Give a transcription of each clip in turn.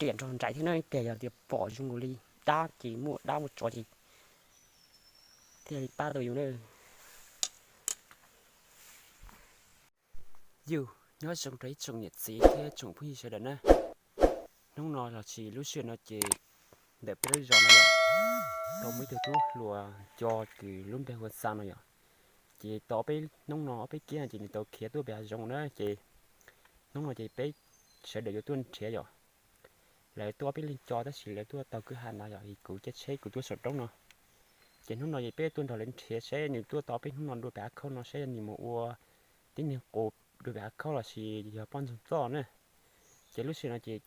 tiam nrog nraim thiab na, tias yog tias pom zoo li dab ces muaj dab muaj tsov ces thiaj li pab tau yus na. Yus nyob zoo rau ib tsoom niam txiv thiab tsoom phooj ywg sawv daws na. Hnub no los sis lub sij hawm no ces ntawm peb lub zos no yom, tau muaj ib tug tub hluas nco kws lub npe hu ua Xa no yom. Ces tau ob peb hnub no ob peb kiab no ces nws tau khiav tuaj pem hav zoov na ces hnub no ces peb sawv daws yuav tuaj nrhiav yom. Lawv tuaj ob peb leeg nco tab sis lawv tuaj tau kwj ha ntawd yom, es kuv caij tsheb kuv tuaj saum roob no. Ces hnub no ces peb tuaj nrog lawv nrhiav saib nws tuaj tau ob peb hnub no dua pem hav khaub no saib nws mus ua tib neeg qus dua pem hav khaub los sis yog poj ntxoog txoj na. Ces lub sij hawm no ces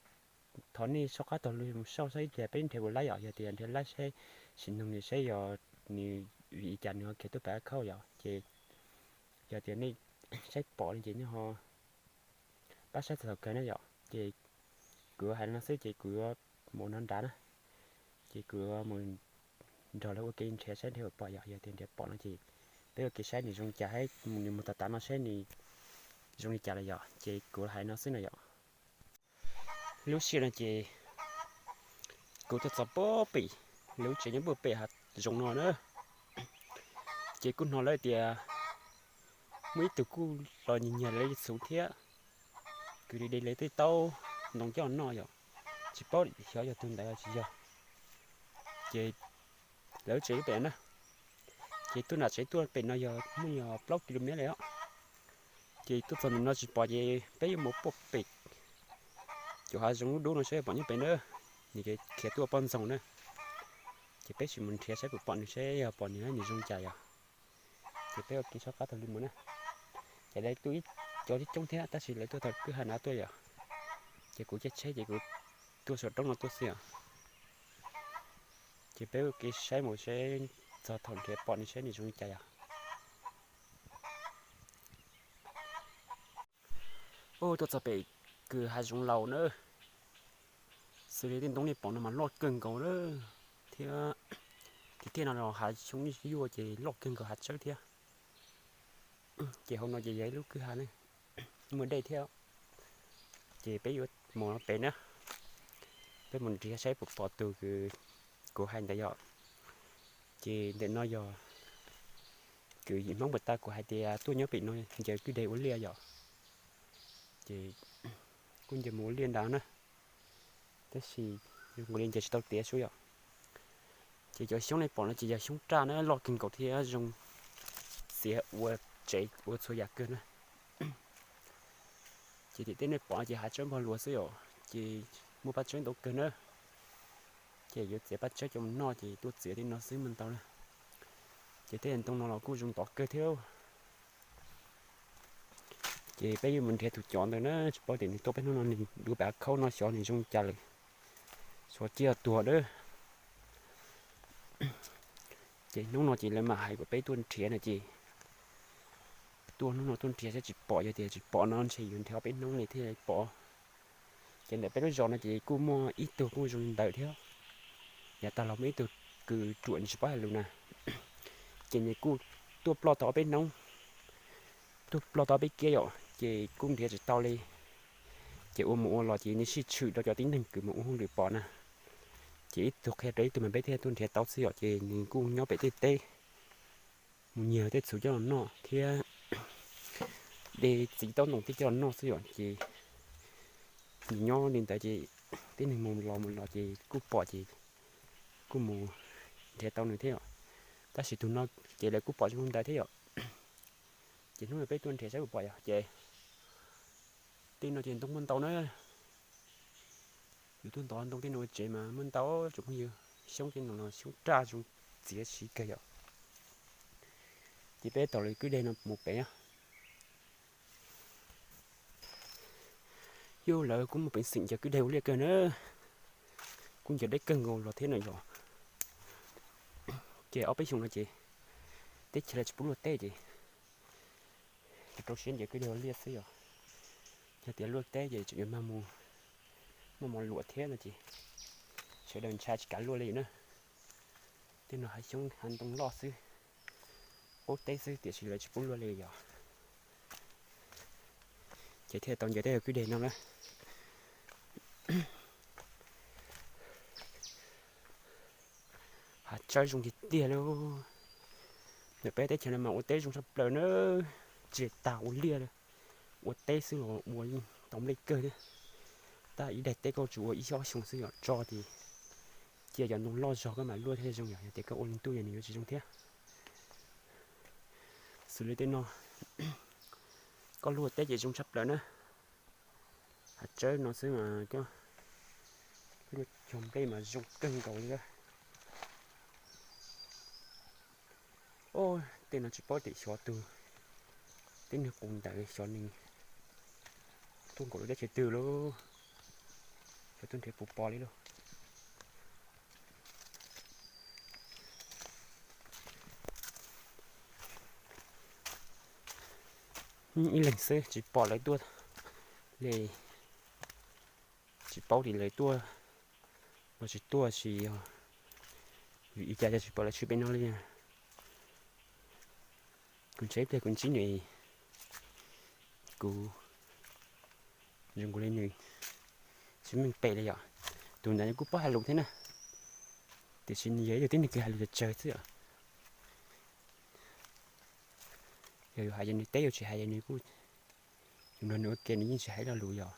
thov nej soj qab taug lw mus saib saib ib pliag peb nrhiav puas laib yom, yog tias nrhiav laib saib sim nug nws saib yog nws vim li cas nws ho khiav tuaj pem hav khaub yom. Ces yog tias nej saib pom li ces nej ho pab saib txog thaum kawg na yom. Ces kuv hais no xwb ces kuv yuav mus no nrad na. Ces kuv yuav mus nrog lawv ua ke nrhiav saib nrhiav puas pom yom, yog tias nrhiav pom no ces peb ua ke saib nws zoo li cas, nws mus tom tav no saib nws zoo li cas lawm yom. Ces kuv hais no xwb no yom. Lub sij hawm no ces kuv tuaj txog puag pem lawv lub tsev nyob puag pem hav zoov no na. Ces kuj hnov lawv tias muaj ib tug kuj los nyiag nyiag lawv txhuv thiab, kwv de de lawv tej taub ntoo coj noj yom. Tsis paub xyov yog tus ntawd los tsis yog. Ces lawv lub tsev lub pem na, ces tuaj nram tsev tuaj pem no yog muaj yog plaub ki lo mev lawm os. Ces tuaj txog ntawm no tsis pom ces peb yuav mus puag pem cov hav zoov lub dub no saib pom nyob pem na. Nws ces khiav tuaj poj ntxoog na. Ces peb sim mus nrhiav saib puas pom nws, saib yog pom nws nws zoo li cas yom. Ces peb ua kev soj qab taug lw mus na. Ces lawv tuaj ib co coob coob thiab tab sis lawv tuaj tau kwj ha no tuaj yom. Ces kuv caij tsheb ces kuv tuaj saum roob no tuaj xwb yom. Ces peb ua kev saib mus saib txog thaum nrhiav pom nws saib nws zoo li cas yom. Ub, tuaj txog pem kws hav zoov laus na, xws li tej ntoo nej pom no mas loj kawg nkaus na, thiab tiag tiag no los hav xyoob yuaj ces loj kawg nkaus hav tsawb thiab. Ces hauv no ces yog ib lub kwj ha ne, muaj dej thiab. Ces peb yuav mus pem na, peb mus nrhiav saib puas pom tus kws kuv hais ntawd yom. Ces ntawm no yog kws yim Hmoob puas tau kuv hais tias tuaj nyob pem no ncaws kwj deg ua liaj yom. Ces kuj ncaws mus ua liaj ntawd na, tab sis zoo nkaus li ncaws tsis tau tiav sub yom. Ces cov xyoob nej pom no ces yog xyoob raj na, loj kawg nkaus thiab zoo txiav ua tsev ua txhua yam kawg na. Ces tim tej nej pom ces hav tsawb npog luas xwb yom, ces muaj paj tsawb ntau kawg na. Ces yuav txiav paj tsawb coj mus noj ces tuaj txiav tej no xwb muaj ntau na. Ces tej ntoo no los kuj zoo ntov kawg thiab. Ces peb yuav mus nrhiav tus cov ntawd na, tsis paub tias nws tuaj peb hnub no nws dua pem hav khaub no xyov nws zoo li cas lawm, xyov ciaj tuag dab. Ces hnub no ces lawv mam hais kom peb tuaj nrhiav no ces tuaj hnub no tuaj nrhiav saib tsis pom, yog tias tsis pom no ntshe yuav nrhiav ob peb hnub li thiaj pom. Ces ntawm peb lub zos no ces kuj muaj ib tug kuj zoo li ntawd thiab, yav tag los muaj ib tug kws ruam nws tsis paub hais lus na, ces nws kuj tuaj ploj tau ob peb hnub, tuaj ploj tau ob peb kiab yom, ces kuj nrhiav tsis tau li. Ces ua mus ua los ces nws sib tshwm rau cov tib neeg kws mus ua hauj lwm pom na. Ces ib tug qhia rau ib tug mas peb thiaj tuaj nrhiav tau xwb yom, ces nws kuj nyob pem tej teb mus nyiag tej txhuv coj los noj thiab de txiv taub ntoo tej coj los noj xwb yom. Ces nws nyob li ntawd ces tib neeg mus los mus los ces kuj pom ces kuj mus nrhiav tau nws thiab yom. Tab sis tus no ces lawv kuj pom zoo li ntawd thiab yom. Ces hnub no peb tuaj nrhiav saib puas pom yom. Ces tej no ces ntoo muaj ntau na. Yus tuaj ntov ntoo tej no ua tsev mas muaj ntau tsoom phooj ywg. Xyoob tej no los xyoob raj zoo txiav siv kawg yom. Ces peb taug lawv kwj deg no mus pem. Yus lawv kuj muaj peev xwm ncaws kwj deg ua liaj kawg na. Kuj ncaws deb kawg nkaus los thiab na yom. Ces ob peb xyoos no ces teb chaws lawv tsis pub luaj teb ces rau siab ncaws kwj deg ua liaj xwb yom. Yog tias luaj teb ces tseem yuav mag mus muaj mos luam thiab no ces sawv daws ntshai tsis kav luaj li na. Tej no hav xyoob hav ntoo loj xwb, qub teb xwb tiam sis lawv tsis pub luaj li yom. Ces thiaj tau ncaws tej kwj deg no na. Tawb zoo tiag tiag li. Ntawm peb teb chaws no mas ua teb zoo tshaj plaws na, tsis tas ua liaj li, ua teb xwb los ua yeej tau nplej kawg thiab. Tab ib daim teb koj tsuas ua ib xyoos xwb yom, tso ces cia cov ntoo loj zog koj mam luaj thiaj zoo yom, yog tias koj ua lwm ntuj yog nws yuav tsis zoo thiab. Xws li tej no koj luaj teb ces zoo tshaj plaws na. Hav tsawb no xwb mas koj cog nplej mas zoo kawg nkaus li. Tej no tsis paub tias xyov tus tib neeg qus ntawd xyov nws tuaj nkaum lub teb chaws twg lauj, xyov tuaj nrhiav puas pom li lauj. Ib leeg xwb tsis pom lawv tuaj li, tsis paub tias lawv tuaj los tsis tuaj, sis yog vim li cas tsis pom lawv tshwm pem no li. Kuv ntshe ib pliag kuv ntsib nws, kuv zoo nkaus li nws tsis meej pem li yom. Tus ntawd nws kuj paub hais lus thiab na, tiam sis nws yog ib tug tib neeg kws hais lus tsawg tsawg xwb yom. Yog yus hais ces nws teb, yus tsis hais ces nws kuj, yus nrog nws ua ke nws yeej tsis hais lo lus yom.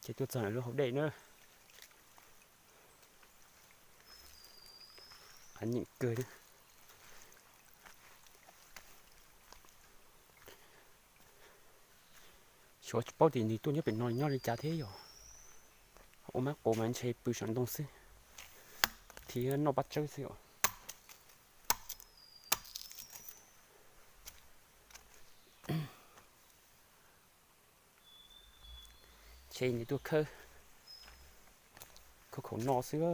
Ces tuaj txog ntawm lub hauv dej na, av nyeem kawg. Xyov tsis paub tias nws tuaj nyob pem no nyob li cas thiab yom. Ua mab qus mas ntshe pw saum ntoo xwb thiab noj paj tsawb xwb os. Ntshe nws tuaj khawb, khawb khaum noj xwb.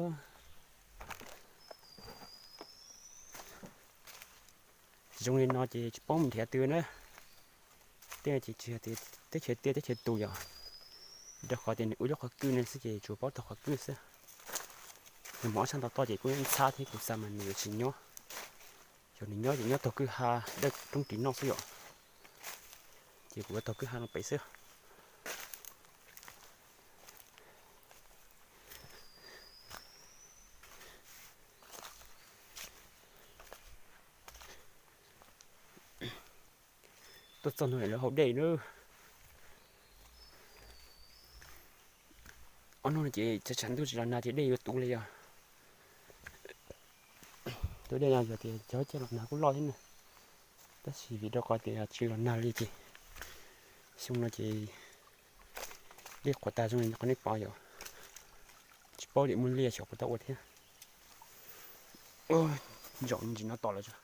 Zoo li no ces tsis paub mus nrhiav twg na. Tej no ces tsis yog tias teb chaws tiaj teb chaws tus yom, rau qhov tias nws ua lub qhov kwj no xwb ces tsuas paub taug qhov kwj xwb. Nws mus ob sab ntau toj ces kuj ntxhab thiab, kuv xav mas nws yuav tsis nyob. Yog nws nyob ces nyob taug kwj ha dawb roob ris noj xwb yom. Ces kuv yuav taug kwj ha no pem xwb. Tuaj txog no lawv hauv dej na. Ob hnub no ces tshav tshav ntuj tsis los nag ces dej yuav tuv li yog. Tus dej no yog tias cov caj los nag kuj loj thiab na, tab sis vim rau qhov tias tsis los nag li ces xyoo no ces dej qhuav tas zoo li qhov nej pom yom. Tsis paub tias muaj liaj xyov puas tau ua thiab. Zaum ntsis no tom lawm.